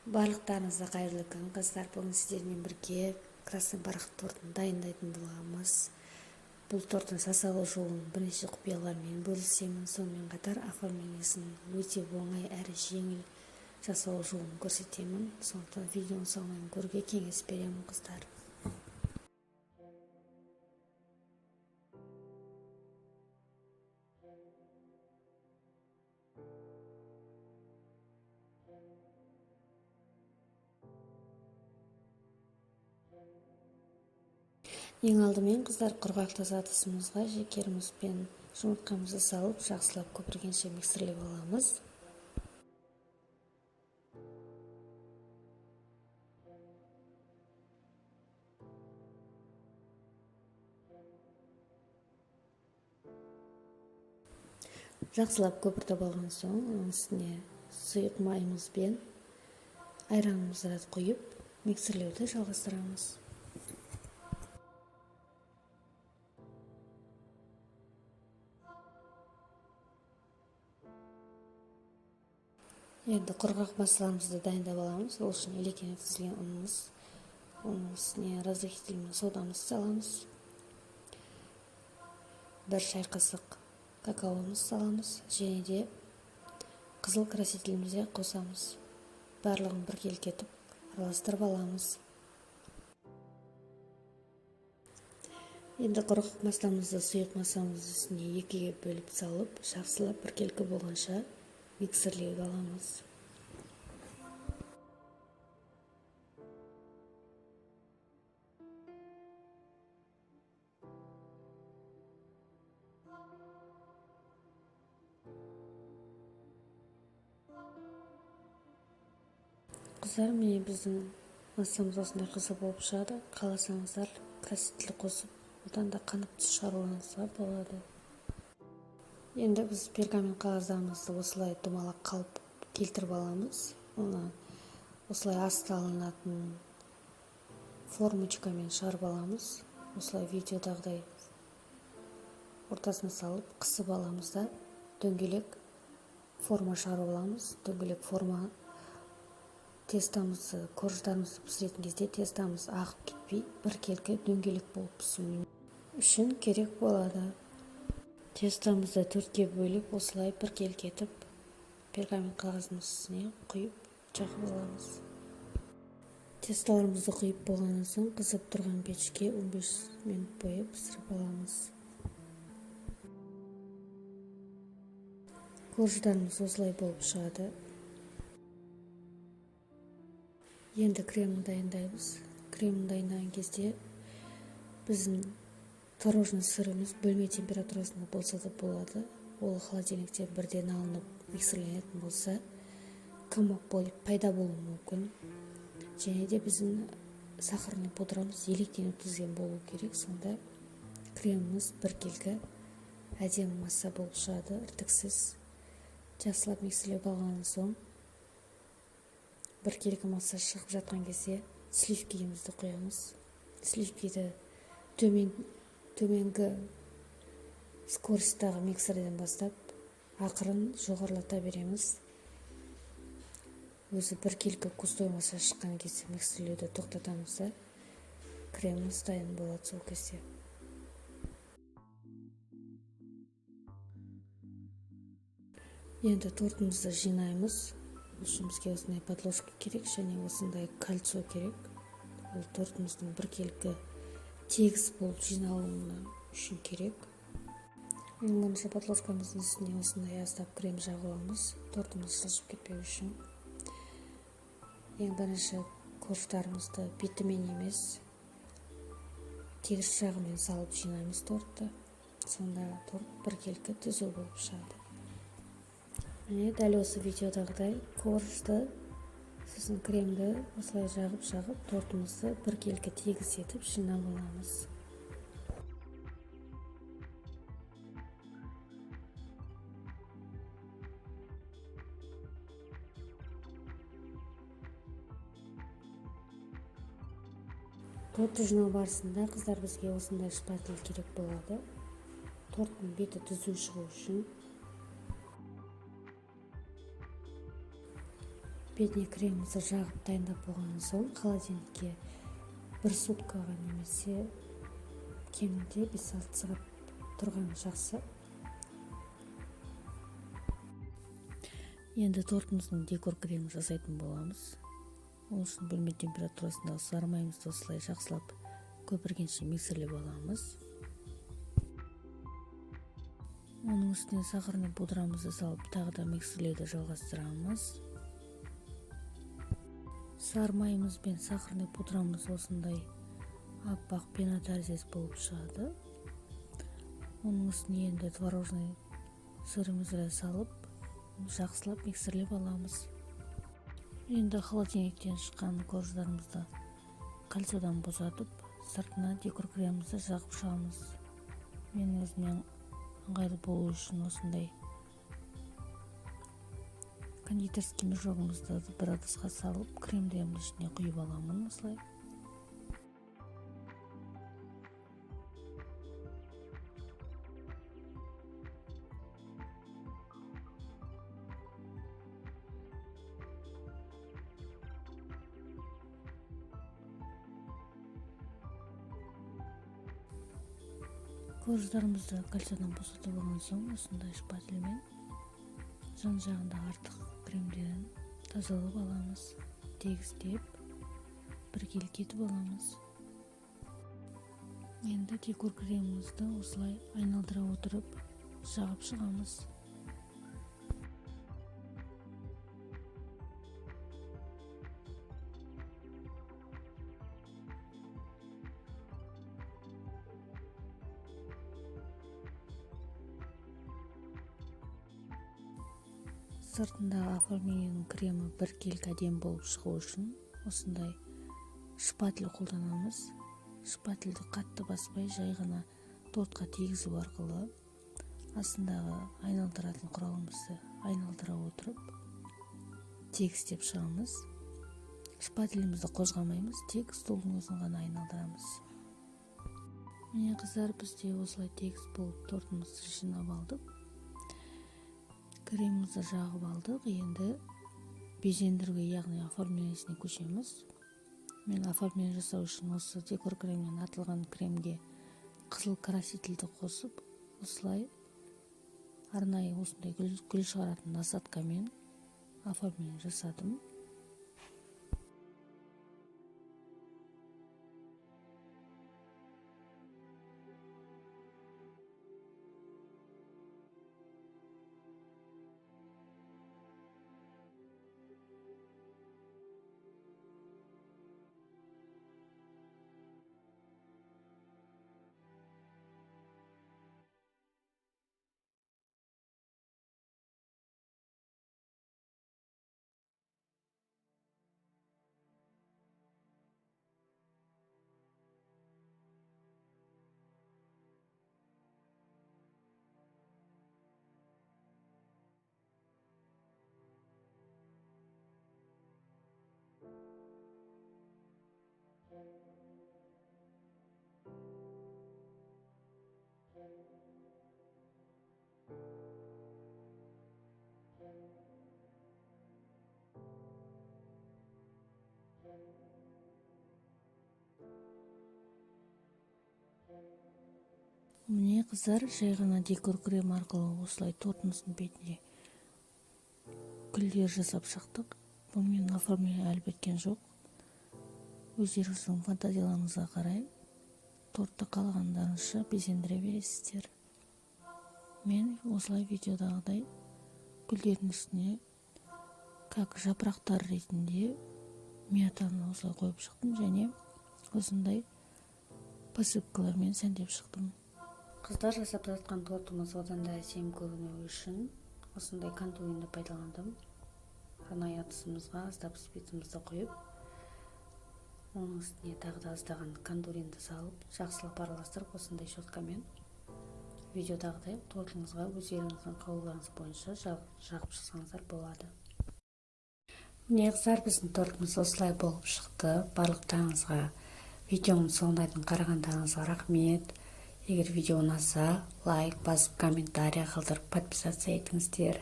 Барлықтарыңызға қайырлы күн, қыздар. Бүгін сіздермен бірге «Красный бархат» тортын дайындайтын боламыз. Бұл торттың жасалу жолын бірнеше құпиялармен бөлісемін. Сонымен қатар оформлениесін өте оңай әрі жеңіл жасалу жолын көрсетемін. Сондықтан видеоның соңына дейін көруге кеңес беремін, қыздар. Ең алдымен, қыздар, құрғақ таза ыдысымызға шекеріміз бен жұмыртқамызды салып, жақсылап көпіргенше миксерлеп аламыз. Жақсылап көпіртіп алған соң, оның үстіне сұйық майымыз бен айранымызды құйып, миксерлеуді жалғастырамыз. Енді құрғақ массаларымызды дайындап аламыз. Ол үшін електен өткізілген ұнымыз, оның үстіне разрыхлительный содамызды саламыз, 1 шай қасық какаомызды саламыз және де қызыл красителімізді қосамыз. Барлығын біркелкі етіп араластырып аламыз. Енді құрғақ массамызды сұйық массамыздың үстіне екіге бөліп салып, жақсылап біркелкі болғанша миксерлеп аламыз. Қыздар, міне, біздің массамыз осындай қызыл болып шығады. Қаласаңыздар, краситель қосып, одан да қанық түс шығаруыңызға болады. Енді біз пергамент қағаздарымызды осылай домалақ қалып келтіріп аламыз. Оны осылай асты алынатын формочкамен шығарып аламыз. Осылай видеодағыдай ортасына салып, қысып аламыз да, дөңгелек форма шығарып аламыз. Дөңгелек форма тестомызды, корждарымызды пісіретін кезде тестомыз ағып кетпей, біркелкі дөңгелек болып пісуі үшін керек болады. Тестомызды төртке бөліп, осылай біркелкі етіп пергамент қағаздың үстіне құйып, жағып аламыз. Тестоларымызды құйып болғаннан соң, қызып тұрған пешке 15 минут бойы пісіріп аламыз. Корждарымыз осылай болып шығады. Енді кремін дайындаймыз. Кремін дайындаған кезде біздің творожный сырымыз бөлме температурасында болса да болады. Ол холодильниктен бірден алынып, миксерленетін болса, комок болып пайда болуы мүмкін. Және де біздің сахарный пудрамыз електен өткізген болу керек. Сонда креміміз біркелкі әдемі масса болып шығады, іртіксіз. Жақсылап миксерлеп алғаннан соң, біркелкі масса шығып жатқан кезде сливкиімізді құямыз. Сливкиді төменгі скоростьтағы миксерден бастап, ақырын жоғарылата береміз. Өзі біркелкі густой масса шыққан кезде миксерлеуді тоқтатамыз да, креміміз дайын болады сол кезде. Енді тортымызды жинаймыз. Ол үшін бізге осындай подложка керек және осындай кольцо керек. Ол тортымыздың біркелкі тегіс болып жиналуына үшін керек. Ең бірінші подложкамыздың үстіне осындай аздап крем жағып аламыз, тортымыз жылжып кетпеу үшін. Ең бірінші корждарымызды бетімен емес, теріс жағымен салып жинаймыз тортты. Сонда торт біркелкі түзу болып шығады. Міне, дәл осы видеодағыдай коржды, сосын кремді осылай жағып жағып тортымызды біркелкі тегіс етіп жинап аламыз. Тортты жинау барысында, қыздар, бізге осындай шпатель керек болады, торттың беті түзу шығу үшін. Бетіне кремімізді жағып, дайындап болған соң, холодильникке бір суткаға немесе кемінде 5-6 сағат тұрған жақсы. Енді тортымыздың декор кремін жасайтын боламыз. Ол үшін бөлме температурасындағы сары майымызды осылай жақсылап көпіргенше миксерлеп аламыз. Оның үстіне сахарный пудрамызды салып, тағы да миксерлеуді жалғастырамыз. Сары майымыз бен сахарный пудрамыз осындай аппақ пена тәріздес болып шығады. Оның үстіне енді творожный сырымызды салып, жақсылап миксерлеп аламыз. Енді холодильниктен шыққан корждарымызды кольцодан босатып, сыртына декор кремімізді жағып шығамыз. Мен өзіме ыңғайлы болу үшін осындай кондитерский мешогымызды бір ыдысқа салып, кремдерімді ішіне құйып аламын осылай. Корждарымызды кольцодан босатып алған соң, осындай шпательмен жан жағындағы артық кремдерін тазалап аламыз, тегістеп, біркелкі етіп аламыз. Енді декор кремімізді осылай айналдыра отырып жағып шығамыз. Сыртындағы оформлениенің кремі біркелкі әдемі болып шығу үшін осындай шпатель қолданамыз. Шпательді қатты баспай, жай ғана тортқа тигізу арқылы астындағы айналдыратын құралымызды айналдыра отырып тегістеп шығамыз. Шпателімізді қозғамаймыз, тек столдың өзін ғана айналдырамыз. Міне, қыздар, бізде осылай тегіс болып тортымызды жинап алдық, кремімізді жағып алдық. Енді безендіруге, яғни оформлениесіне көшеміз. Мен оформление жасау үшін осы декор кремнен артылған кремге қызыл красительді қосып, осылай арнайы осындай гүл, гүл шығаратын насадкамен оформление жасадым. Міне, қыздар, жай ғана декор крем арқылы осылай тортымыздың бетіне гүлдер жасап шықтық. Бұнымен оформление әлі біткен жоқ. Өздеріңіздің фантазияларыңызға қарай тортты қалағандарыңызша безендіре бересіздер. Мен осылай видеодағыдай гүлдердің үстіне как жапырақтар ретінде мятаны осылай қойып шықтым және осындай посыпкалармен сәндеп шықтым. Қыздар, жасап жатқан тортымыз одан да әсем көрінуі үшін осындай кандуринді пайдаландым. Арнайы ыдысымызға аздап спецымызды құйып, оның үстіне тағы да аздаған кандуринді салып, жақсылап араластырып, осындай щеткамен видеодағыдай тортыңызға өздеріңіздің қалауларыңыз бойынша жағып шықсаңыздар болады. Міне, қыздар, біздің тортымыз осылай болып шықты. Барлықтарыңызға видеоның соңына дейін қарағандарыңызға рахмет. Егер видео ұнаса, лайк басып, комментарий қалдырып, подписаться етіңіздер.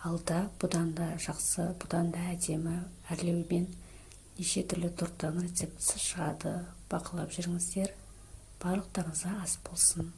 Алда бұдан да жақсы, бұдан да әдемі әрлеумен неше түрлі торттардың рецептісі шығады, бақылап жүріңіздер. Барлықтарыңызға ас болсын!